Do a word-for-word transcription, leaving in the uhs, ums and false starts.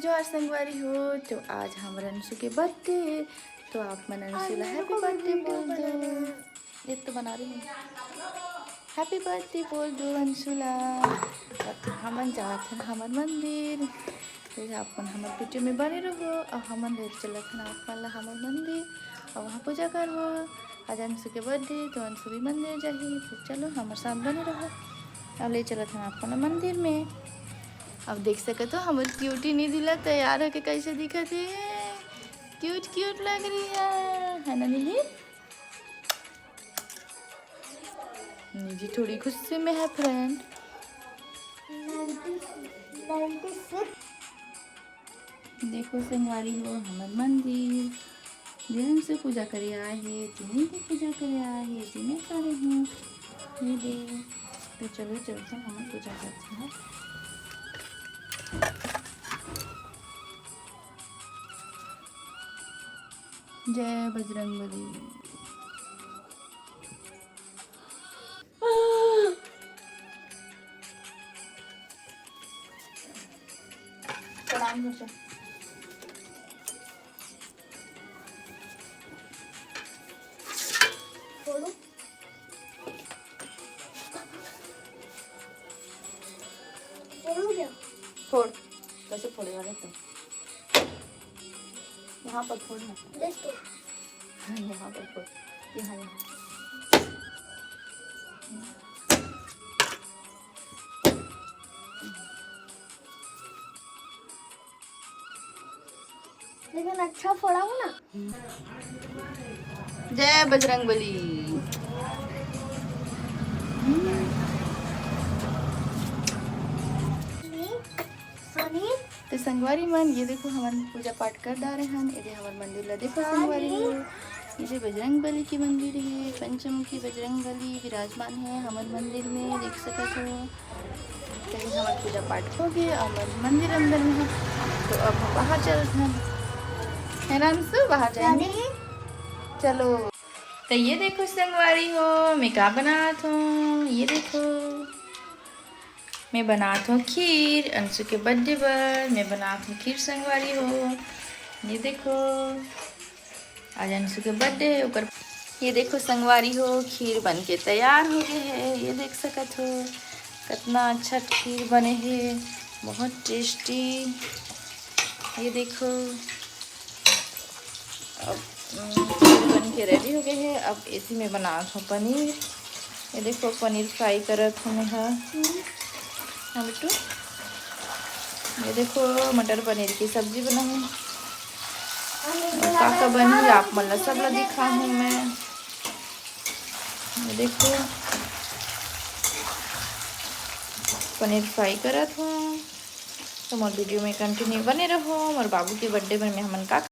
तो आज संगवारी हो, तो आज हमर अंशु के बर्थडे, तो आप मन अंशु ला हैप्पी बर्थडे बोल दो। ये तो बना रही हूँ, हैप्पी बर्थडे बोल दो अंशु ला। और हमन जात हन हमर मंदिर, तो आप मन हमर वीडियो में बने रहो और हमन ले चलत हन आप मन ला हमर मंदिर और वहाँ पूजा करबो। आज अंशु के बर्थडे, तो अंशु भी मंदिर जाही, तो चलो हमर साथ बने रहो। अब ले चलत हन आप मन ला मंदिर में। अब देख सकत हो हमर क्यूटी निधि ला तैयार होके कैसे दिखत हे। क्यूट क्यूट लग रही है, है ना निधि? निधि थोड़ी गुस्से में है फ्रेंड। देखो संगवारी हो हमर मंदिर, जेन से पूजा करे आए हे, तिनी भी पूजा करे आए हे, तिने करे हूँ। ये दे, तो चलो चलते हैं, हमन पूजा करते हैं। जय बजरंग बली। प्रणाम भैया। फोड़ू। फोड़ू क्या? फोड़। कैसे फोड़े वाले तो? यहाँ पर फोड़ ना। देख तो। हाँ, यहाँ पर फोड़। यहाँ, यहाँ। लेकिन अच्छा फोड़ा हूँ ना। जय बजरंग बली। सोनी, सोनी। तो संगवारी मन, ये देखो हमन पूजा पाठ कर डारे हन। ये दे हमर मंदिर ला देखो संगवारी हो, ये दे बजरंग बली के मंदिर हे, पंचमुखी बजरंग बली विराजमान हे हमर मंदिर में, देख सकत हो। तो ये हमर पूजा पाठ हो गए और मंदिर अंदर में है, तो अब हम बाहर चलत हन, है ना अंशु, बाहर जाएंगे। चलो, तो ये देखो संगवारी हो, मैं का बनात हूँ, ये देखो। मैं बनात हूँ खीर, अंशु के बर्थडे बर मैं बनात हूँ खीर संगवारी हो। ये देखो, आज अंशु के बर्थडे है, ओकर ये देखो संगवारी हो, खीर बन के तैयार हो गए है। ये देख सकत हो कितना अच्छा खीर बने है, बहुत टेस्टी। ये देखो, अब, उम, खीर बन के रेडी हो गए है। अब इसी में बनात हूँ पनीर। ये देखो पनीर फ्राई करत हूँ मैं हा। हाँ बिट्टू, ये देखो मटर पनीर की सब्जी बना हूँ। और का का बनी आप मन ला सब ला दिखा हूँ मैं। ये देखो पनीर फ्राई करत हूँ। तो मोर वीडियो में कंटिन्यू बने रहो। मोर बाबू के बर्थडे में हमन का